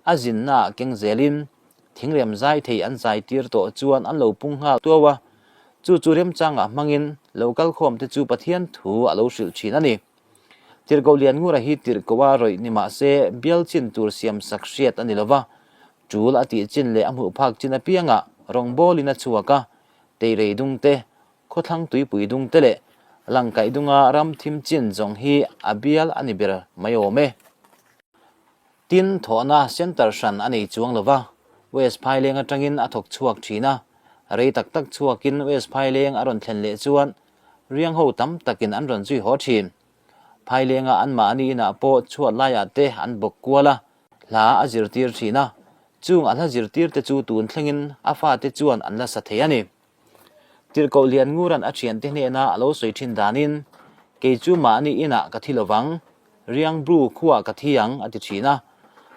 a zinnaah keng zelin thingrem zai thei an zai tir tawh chuan an lo pung nghal tuau a, chu chu remchangah hmangin lo kalkhawm te chu Pathian thu a lo hrilh thin a ni. Tirhkoh Lianngura hi tirhkoh a rawih ni mah se bial chin tur siam sak hriat a ni lo va, tul a tih chin leh a hmuh phak chin apiangah rawngbawlin a chhuak a, teirei dung te, khawthlang tuipui dung te leh langkaih dunga ram thim chin zawng hi a bial a ni ber mai awm e. Tin, thawhna centre hran a nei chuang lo va, West Phaileng atangin a thawk chhuak thin a, rei tak tak chhuakin West Phaileng a rawn thlen leh chuan riang ho tam takin an rawn zui haw thin. Phailenga anmahni inah pawh chhuat laiah te an bawk kual a, hla a zirtir thin a, chung a hla zirtir te chu tun thlengin a fate chuan an la sa thei a ni. Tirhkoh Lianngura'n a thiante hnena a lo sawi thin danin, Kei chu mahni inah ka thi lovang, Riang Bru khuah ka thi ang, a ti thin a.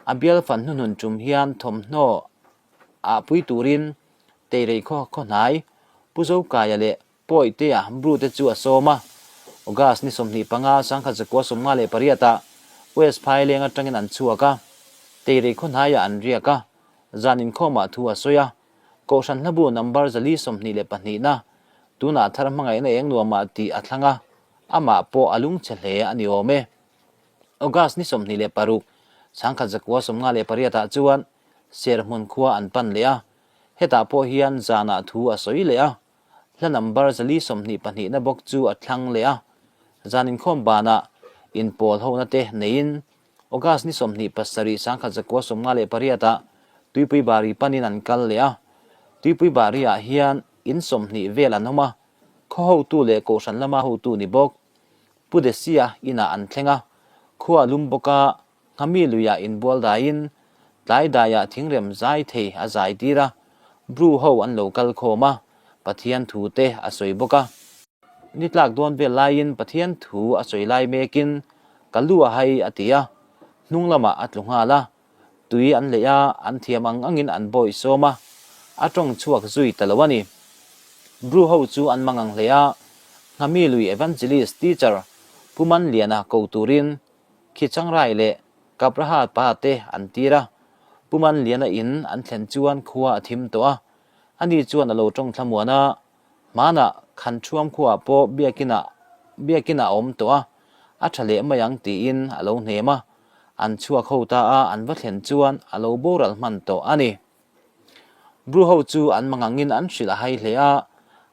A bial fan hnuhnun tum hian thawmhnaw ah pui turin Teirei khaw khaw hnai Pu Zokaia leh Pawitea Bru te chu a sawm a. August ni 25, 1958 ah West Phaileng atangin an chhuak a, Teirei khaw hnaiah an riak a, zan inkhawmah thu a sawi a. Kohhran hlabu number 422 na tunah thar hmangaihna eng nuamah tih a thlang a, amah pawh a lungchhe hle a ni awm e. August ni 26, 1958 ah chuan Serhmun khua an pan leh a, hetah pawh hian zanah thu a sawi leh a, hla number 422 na bawk chu a thlang leh a, zan inkhawm banah inpawl hona te neiin August ni 27, 1958 ah Tuipui Bari panin an kal leh a. Tuipui Bari ah hian in 20 vel an awm a, khaw hotu leh kohhran lama hotu ni bawk Pu Desia inah an thleng a. Khua a lum bawk a, Nghami luiah inbual daiin tlai daiah thingrem zai thei a zai tir a, Bru ho an lo kal khawm a, Pathian thu te a sawi bawk a. Ni tlak dawn vel laiin Pathian thu a sawi lai mekin ka lu a hai a ti a, hnung lamah a tlu nghal a, tui an leih a, an thiam ang angin an bawih sawm a, a tawng chhuak zui ta lo a ni. Bru ho chu an mang ang hle a. Nghami lui Evangelist Teacher Pu Manliana ko turin Khichangrai leh Kapraha pa te an tir a. Pu Manliana in an thlen chuan khua a thim tawh a, ani chuan a lo tawng thlamuan a, hmanah Khanṭhuam khuaah pawh biakinah biakin a awm tawh a, a ṭha leh mai ang tiin a lo hnem a. An chhuak ho ta a, an va thlen chuan a lo boral hman tawh a ni. Bru ho chu an mangangin an hrilh a hai hle a,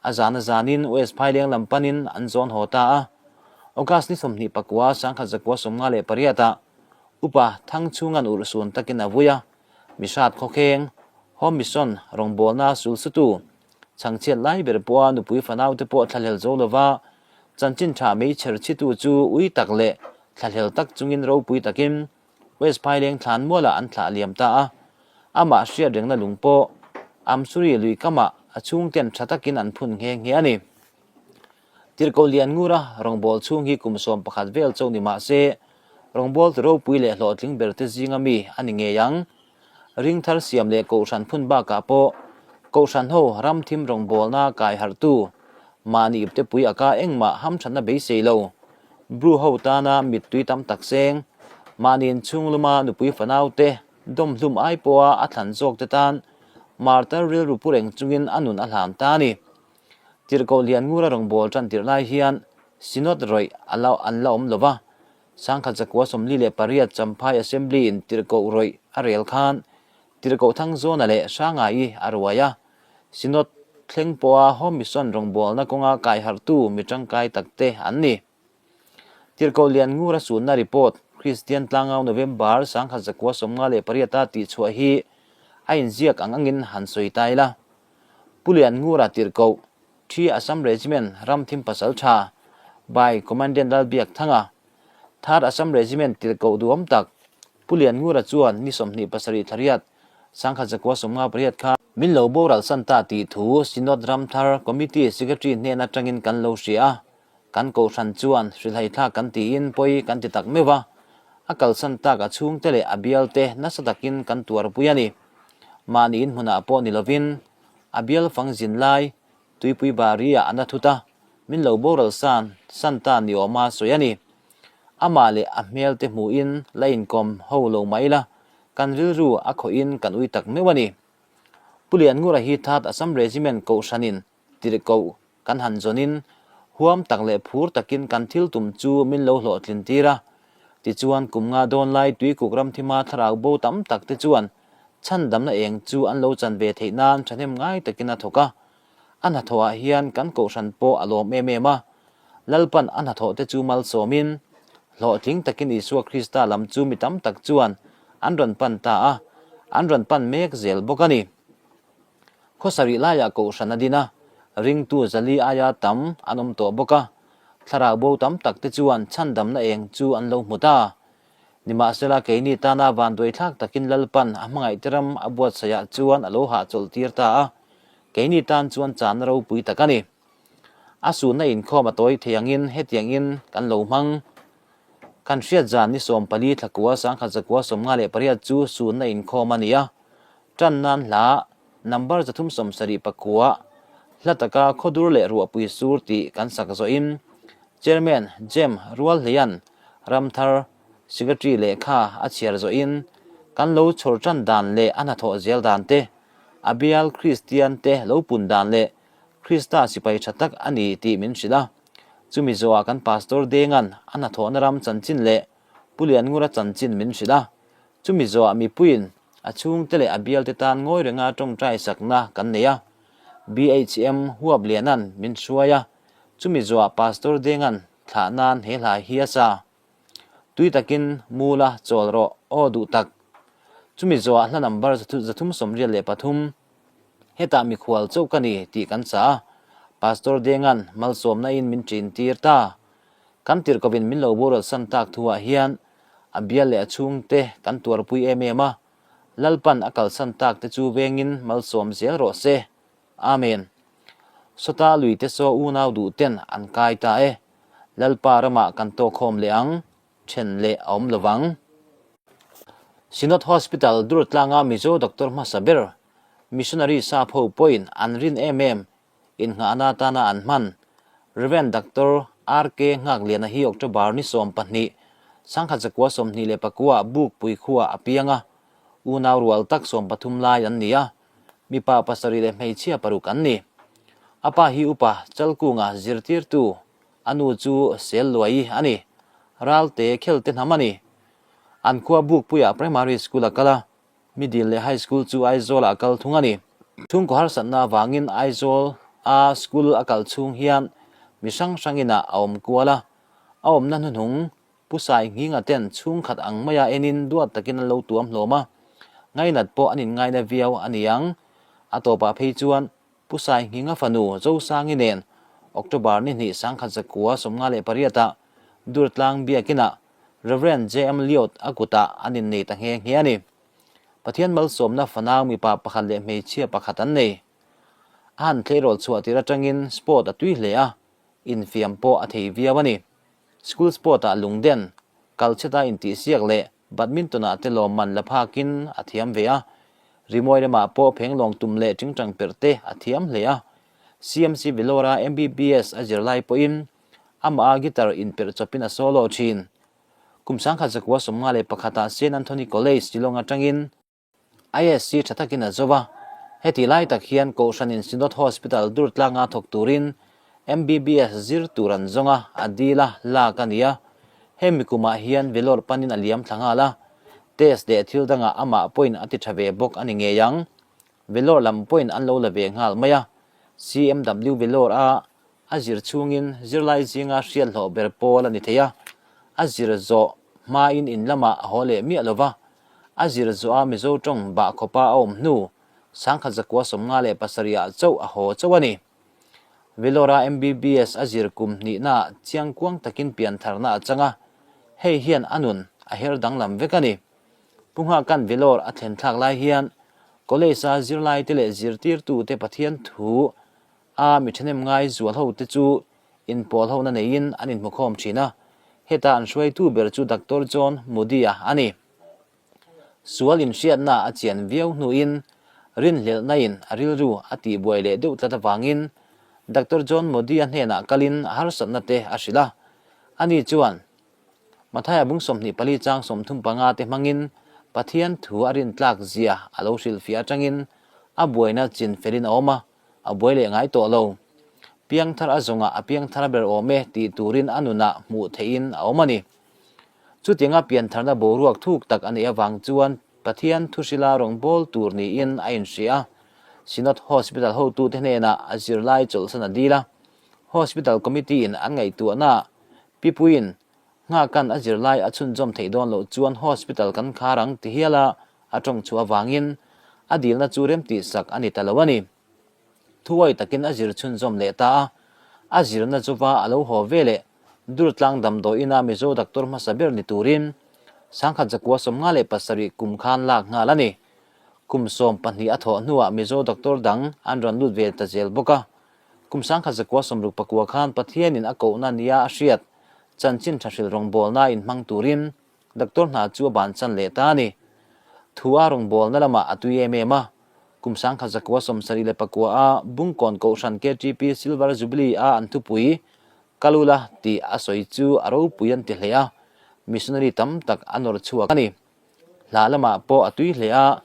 a zan a zanin West Phaileng lam panin an zawn haw ta a. August ni 29 1958 ah Upa Thangchhunga'n urhsun takin a vui a, Mihrat khawkheng, Home Mission rawngbawlna sulsutu, chhangchhiat lai ber pawha nupui fanaute pawh thlahlel zo lova chanchin tha meichher chhitu chu ui tak leh thlahlel tak chungin ropui takin West Phaileng thlan mualah an thlah liam ta a, amah hriat rengna lung pawh Amsuri lui kamah a chhungten tha takin an phun nghe nghe a ni. Tirhkoh lian ngura rawngbâwl chhung hi kum 11 vel chauh ni mah se, rawngbâwl tu ropui leh hlawhtling berte zinga mi a ni ngei ang. Ring thar siam leh kohhran phun bakah pawh kohhran ho ram thim rawngbâwlna kai harhtu mahni iptepui aka engmah hamthatna beisei lo. Bru ho tana mittui tam tak seng, mahni inchhung luma nupui fanaute dawmhlum ai pawha a thlan zawkte tan martar rilru pu reng chungin a nun a hlan ta a ni. Tirhkoh lian ngura rawngbâwl tan tirh lai hian Synod rawih a la an la awm lo va, 1948 Champhai Assembly-in tirhkoh rawih a rel khan Tirhkoh Thangzawna leh Hrangai a ruai a, Synod thleng pawha Home Mission rawngbawlna kawnga kaiharhtu mi tangkai takte an ni. Tirhkoh Lian Ngura sunna report, Kristian Tlangau November 1958 a tihchhuah hi a inziak ang angin han sawi ta ila. Pu Lian Ngura tirhkoh, Thi Assam Regiment Ramthim Pasaltha by Commandant Lalbiakthanga, Third Assam Regiment tirhkoh duhawm tak, Pu Lian Ngura chuan ni 27 thla riat, 1958 kha min lo boral san ta tih thu Synod Ramthar Committee Secretary hnen atangin kan lo hria a, kan kohhran chuan hrilhaithlak kan tiin pawi kan ti tak meuh a, a kalsan tak a chhungte leh a bialte nasa takin kan tuarpui a ni. Mahni inhmunah pawh ni lovin a bial fang zin lai Tuipui Bari-ah a na thut a, min lo boral san san ta ni awma sawi a ni. Amah leh a hmel te hmuhin la inkawm ho lo mai la, kan rilru a khawhin kan ui tak meuh a ni. Pu Lianngura hi Third Assam Regiment kohhranin tirhkoh kan han zawnin huam tak leh phur takin kan thil tum chu min lo hlawhtlin tir a. Tichuan kum nga dawn lai Tuikuk ramthima thlarau bo tam tak te chuan Chhandamna eng chu an lo chan ve theih nan thahnem ngai takin a thawk a. A hnathawhah hian kan kohhran pawh a lawm em em a. Lalpan a hnathawhte chu malsawmin, hlawhtling takin Isua Krista lam chu mi tam tak chuan an rawn pan ta a, an rawn pan mek zel bawk a ni. Khawsarih laiah kohhran a din a, ringtu zali aia tam an awm tawh bawk a. Thlarau bo tam takte chuan chhandamna eng chu an lo hmu ta. Nimahsela, keini tana vanduaithlak takin Lalpan a hmangaihte ram a buatsaihah chuan a lo hahchawlh tir ta a, keini tan chuan chahna ropui tak a ni. A sunna inkhawm a tawi thei angin hetiangin kan lo hmang. Kan hriat zan ni 14 thlakua 1958 chu sunna inkhawm a ni a, tan nan hla number 379 hla taka khawdur leh ruahpui sur tih kan sak zawhin Chairman Jem Rualhleia'n Ramthar Secretary lehkha a chhiar zawhin kan lo chhawr tan dan leh a hnathawh zel dan te, a bial Kristian te lo pun dan leh Krista sipai tha tak a ni tih min hrilh a. Chumi zawhah kan Pastor Denga'n a hnathawhna ram chanchin leh Pu Lianngura chanchin min hrilh a. Chumi zawhah mipuiin a chhungte leh a bialte tan ngawi renga tawngtai sakna kan nei a. BHM Huap Liana'n min hruai a. Chumi zawhah Pastor Denga'n thlah nan he hla hi a sa. Tui takin mu la chawl rawh aw duh tak. Chumi zawhah hla number 383, Hetah mikhual chauh ka ni tih kan sa a, Pastor Denga'n malsawmna in min ṭin tir ta. Kan tirhkovin min lo boral san tak thuah hian a bial leh a chhungte kan tuarpui em em a, Lalpan a kalsan tak te chu vengin malsawm zel rawh se. Amen. Sawta lui te saw unau duh ten an kai ta e. Lalpa ramah kan tawkkhawm leh ang, then leh a awm lovang. Synod Hospital Durtlanga Mizo doctor hmasa ber, missionary sap ho pawhin an rin em em, innghahna atana an hman. Rev. Doctor RK Nghakliana hi October ni 12, sangkhat zakua 29 ah Bukpui khuaah a piang a, unau rual tak 13 lai an ni a, mipa pasarih leh hmeichhia paruk an ni. A pa hi upa Chalkunga zirtirtu, a nu chu Selluai a ni. Ralte Khelte hnam a ni. An khua Bukpuiah Primary School a kal a, Middle leh High School chu Aizawlah a kal thung a ni. Chhungkaw harsatna avangin Aizawl a school a kal chhung hian mi hrang hrang inah a awm kual a, a awmna hnuhnung Pu Sai Nghinga ten chhungkhat ang maia enin duat takin an lo tuam hlawm a, ngainat pawh an inngaina viau a ni ang. A tawpah phei chuan Pu Sai Nghinga fanu Zosangi nen October ni hnih 1958 ah Durtlang Biakinah Rev. JM Liot a kutah an innei ta nghe nghe a ni. Pathian malsawmna fanau mipa pakhat leh hmeichhia pakhat an nei. A han tleirawl chhuah tir atangin sport a tui hle a, infiam pawh a thei viau a ni. School sport ah lungden, kalchheta intihsiak leh Badminton ah te lawmman la phakin a thiam ve a, rimawi lamah pawh phenglawng tum leh tingtang perh te a thiam hle a. CMC Vellore-a MBBS a zir lai pawhin amah a guitar inperh chawpin a solo thin. Kum 1951 ah Saint Anthony College, Shillong atangin ISC tha takin a zo a, heti lai tak hian Kohhranin Synod Hospital Durtlanga thawk turin MBBS zir tur an zawng a, a dil a, lak a ni a. Hemi kumah hian Vellore panin a liam thla nghal a, test leh thil dangah amah pawhin a ti tha ve bawk a ni ngei ang. Vellore lam pawhin an lo la ve nghal mai a, CMW Vellore a A zir chhungin zirlai zinga hriat hlawh ber pawl a ni thei a, a zir zawh hmain in lamah a haw leh miah lo va, a zir zawha Mizo tawng bah khawpa a awm hnu 1957 ah chauh a haw chauh a ni. Vellore-a MBBS a zir kum hnihnaah chiangkuang takin piantharna a chang a, hei hian a nun a her danglam vek a ni. Pu Nghaka'n Vellore a thlen thlak lai hian College-a zirlaite leh zirtirtute Pathian thu A mi ṭhahnem ngai zual ho te chu inpawl hona neiin an inhmukhawm ṭhin a, heta an hruaitu ber chu Doctor John Moody-a a ni. Sual inhriatna a chian viau hnuin rinhlelhnain a rilru a tihbuai leh deuh tlat avangin Doctor John Moody-a hnenah kalin a harsatna te a hrilh a. Ani chuan, Mathaia bung 24 chang 35 te hmangin Pathian thu a rintlak zia a lo hrilhfiah atangin a buaina chin felin a awm a, A buai leh ngai tawh lo. Piangthar a zawngah a piangthar ber awm e tih turin a nunah hmuh theihin a awm a ni. Chutianga piantharna boruak thuk tak a neih avang chuan Pathian thuhrila rawngbâwl tur niin a inhria a. Synod Hospital hotute hnenah a zirlai chawlhsan a dil a. Hospital Committee-in an ngaihtuahnaah Pipuiin Nghaka'n a zirlai a chhunzawm theih dawn loh chuan hospital kan khar ang ti hial a a tawng chhuah avangin a dilna chu remtihsak a ni ta lo a ni. Thuawi takin a zir chhunzawm leh ta a, a zirna chuva a lo haw ve leh Durtlang damdawi ina Mizo doctor hmasa ber ni turin 1957 kum khan lak nghal a ni. Kum 12 a thawh hnuah Mizo doctor dang an rawn lut ve ta zel bawk a. Kum 1969 khan Pathianin a kohna nia a hriat chanchin tha hrilh rawngbawlna inhmang turin Doctor hna chu a ban chan leh ta a ni. Thu a rawngbawlna lamah a tui em em a. Kum 1979 a Bungkawn Kohhran KTP Silver Jubilee a an thupui Kalula tih a sawi chu a ropui an ti hle a, missionary tam tak a nawr chhuak a ni. Hla lamah pawh a tui hle a,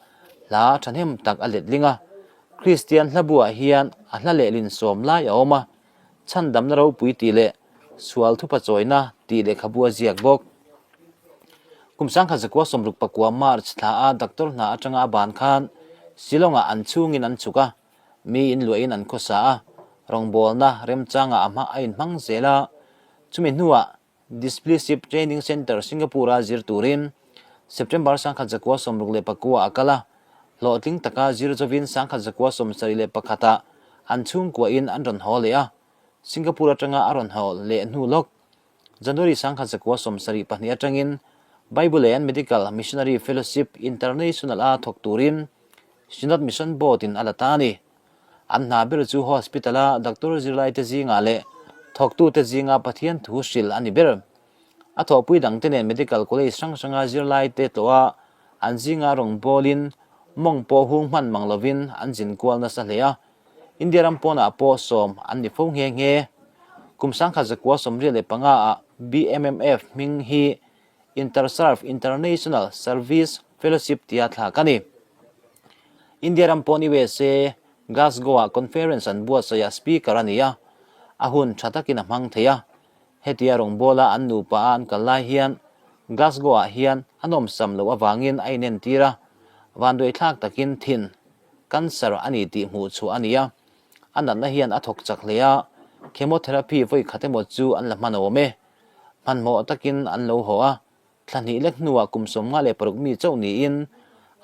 hla thahnem tak a letling a. Kristian hlabuah hian a hla lehlin sawm lai a awm a, Chhandamna ropui tih leh sual thupa chawina tih lehkhabu a ziak bawk. Kum 1969 March thla a doctor hna atanga a ban khan Shillong-ah an chhungin an chhuk a, mi in luahin an khawsa a, rawngbawlna remchangah a hma a inhmang zel a, chumi hnuah Discipleship Training Centre Singapore-a zir turin September 1969 a kal a, hlawhtling taka zir zawin 1971 ah an chhungkuahin an rawn haw leh a, Singapore atanga a rawn haw leh hnu lawk January 1972 atangin Bible and Medical Missionary Fellowship International-a thawk turin Synod Mission Board-in a la ta a ni. An hna ber chu hospital-a doctor zirlaite zingah leh thawktute zinga Pathian thu hrilh a ni ber. A thawhpui dangte nen medical college hrang hranga zirlaite tlawha an zinga rawn bawlin mawng pawh hung hman mang lovin an zin kual nasa hle a, India ram pawnah pawh sawm an ni fo nghe nghe. Kum 1985 ah BMMF hming hi Interserve International Service Fellowship tia thlak a ni. India ram pawn USA, Glasgow-ah conference an buatsaih ah speaker a ni a, a hun tha takin a hmang thei a. Hetia rawngbawla an nupa a an kal lai hian Glasgow-ah hian a nawmsam loh avangin a inentir a, vanduaithlak takin thin, cancer, a ni tih hmuh chhuah a ni a. A natna hian a thawk chak hle a, chemotherapy vawi khat emaw chu an la hman awm e. Hmanhmawh takin an lo haw a, thla hnih lek hnuah kum 56 mi chauh niin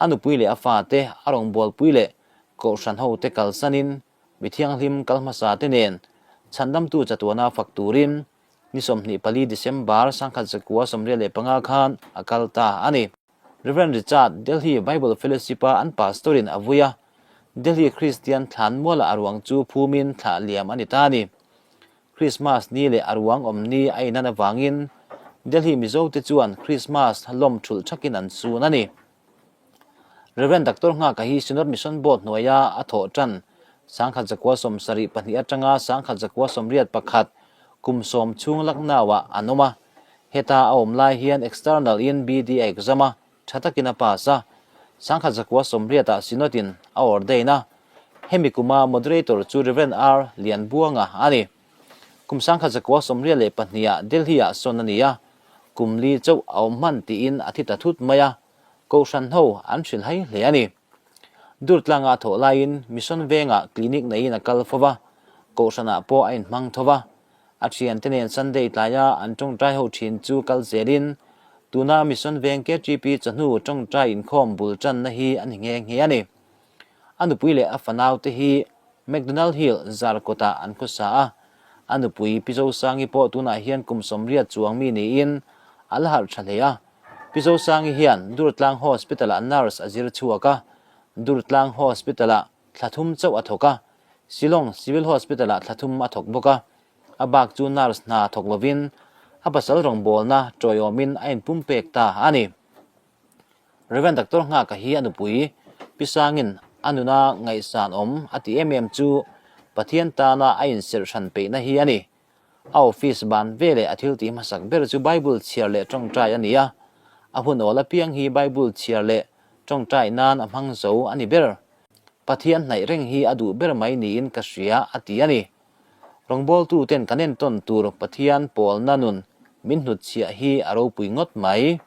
a nupui leh a fate a rawngbawlpui leh kohhran hote kalsanin mi thianghlim kal hmasa te nen chhandamtu chatuana fak turin ni 24 December 1985 khan a kal ta a ni. Rev. Richard, Delhi Bible Fellowship-a an pastor-in a vui a, Delhi Kristian thlanmualah a ruang chu phumin thlah liam a ni ta a ni. Krismas ni leh a ruang awm ni a inan avangin Delhi Mizote chuan Krismas lawm thulh thakin an sun a ni. Rev. Doctor Nghaka hi Synod Mission Board hnuaia a thawh tan 1972 atanga 1981 kum sawm chhung Lucknow-ah an awm a. Heta a awm lai hian external in BD a exam a, tha takin a pass a. 1980 ah Synod in a ordain a. Hemi kuma moderator chu Rev. R. Lianbuanga a ni. Kum 1982 ah Delhi ah sawn a ni a, kum li chauh a awm hman tiin a thi ta thut mai a, Kohhran ho an hrilh hai hle a ni. Durtlanga a thawh laiin Mission Vengah clinic neiin a kal fo va, Kohhranah pawh a inhmang tho va. A thiante nen Sunday tlaia an tawngtai ho thin chu kal zelin tuna Mission Veng KTP chawhnu tawngtai inkhawm bul tanna hi a ni nghe nghe a ni. A nupui leh a fanaute hi McDonald Hill Zarkawtah an khawsa a, a nupui Pi Zosangi pawh tunah hian kum 80 chuang mi niin a la harh tha hle a. Pi Zosangi hian Durtlang Hospital-ah nurse a zir chhuak a, Durtlang Hospital-ah thla thum chauh a thawk a, Shillong Civil Hospital-ah thla thum a thawk bawk a, a bak chu nurse hna thawk lovin a pasal rawngbawlna tawiawmin a inpumpek ta a ni. Rev. Doctor Nghaka hi a nupui Pi Sangin a nuna ngaihsan awm a ti em em chu Pathian tana a inserh hran peihna hi a ni. A office ban veleh a thil tih hmasak ber chu Bible chhiar leh tawngtai a ni a, a hun awl apiang hi Bible chhiar leh tawngtai nan a hmang zo a ni ber. Pathian hnaih reng hi a duh ber mai niin ka hria a ti a ni. Rawngbawltuten kan entawn tur Pathian pawlna nun min hnutchhiah hi a ropui ngawt mai.